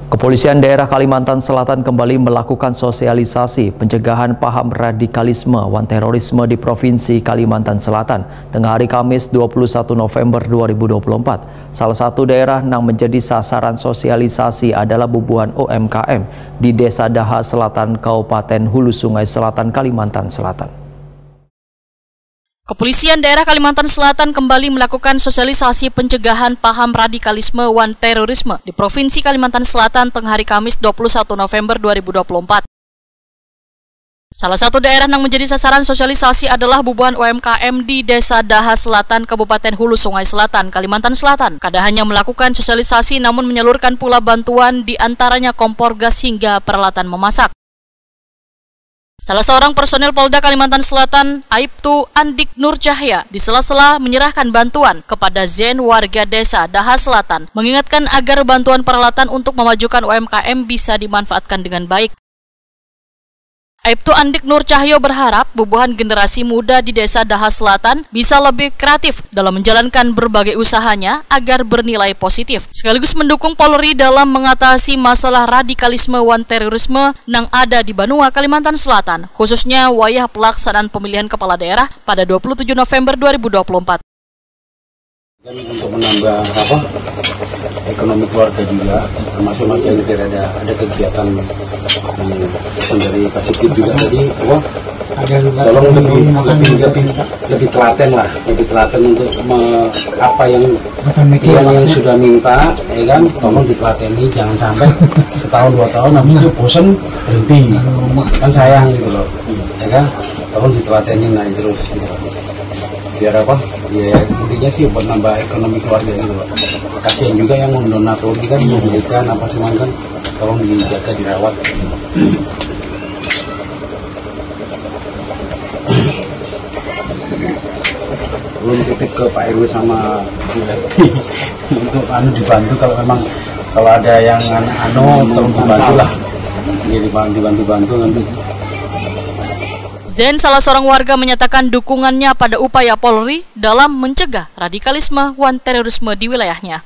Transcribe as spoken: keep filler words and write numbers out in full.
Kepolisian Daerah Kalimantan Selatan kembali melakukan sosialisasi pencegahan paham radikalisme wan terorisme di Provinsi Kalimantan Selatan, tengah hari Kamis dua puluh satu November dua ribu dua puluh empat. Salah satu daerah nang menjadi sasaran sosialisasi adalah bubuhan U M K M di Desa Daha Selatan, Kabupaten Hulu Sungai Selatan, Kalimantan Selatan. Kepolisian Daerah Kalimantan Selatan kembali melakukan sosialisasi pencegahan paham radikalisme wan terorisme di Provinsi Kalimantan Selatan, tengah hari Kamis dua puluh satu November dua ribu dua puluh empat. Salah satu daerah yang menjadi sasaran sosialisasi adalah bubuhan U M K M di Desa Daha Selatan, Kabupaten Hulu Sungai Selatan, Kalimantan Selatan. Kada hanya melakukan sosialisasi, namun menyalurkan pula bantuan, di antaranya kompor gas hingga peralatan memasak. Salah seorang personel Polda Kalimantan Selatan, Aibtu Andik Nur Cahya, di sela-sela menyerahkan bantuan kepada Zen, warga Desa Daha Selatan, mengingatkan agar bantuan peralatan untuk memajukan U M K M bisa dimanfaatkan dengan baik. Aibtu Andik Nur Cahyo berharap bubuhan generasi muda di Desa Daha Selatan bisa lebih kreatif dalam menjalankan berbagai usahanya agar bernilai positif, sekaligus mendukung Polri dalam mengatasi masalah radikalisme wan terorisme nang ada di banua Kalimantan Selatan, khususnya wayah pelaksanaan pemilihan kepala daerah pada dua puluh tujuh November dua ribu dua puluh empat. Dan untuk menambah apa, ekonomi keluarga juga, termasuk macam ini, biar ada ada kegiatan yang sembari kasih juga tadi, apa, Ada juga tolong lebih makan lebih juga. Lebih lebih telaten lah, lebih telaten untuk me- apa yang Bukan mikir yang, yang maksudnya. Sudah minta, ya kan, tolong ditelateni, jangan sampai setahun dua tahun habis itu bosan, berhenti, kan sayang gitu loh, ya kan, tolong ditelateni naik terus gitu. Biar apa, ya, intinya sih buat nambah ekonomi keluarga gitu loh. Kasihan juga yang mendonatur kan, memberikan apa sih, kan, tolong dijaga, dirawat. Belum titip ke Pak R W sama Bu R T untuk anu, dibantu kalau memang, kalau ada yang anu, anu, tolong dibantu lah. Jadi dibantu, bantu, bantu nanti. Zen, salah seorang warga, menyatakan dukungannya pada upaya Polri dalam mencegah radikalisme wan terorisme di wilayahnya.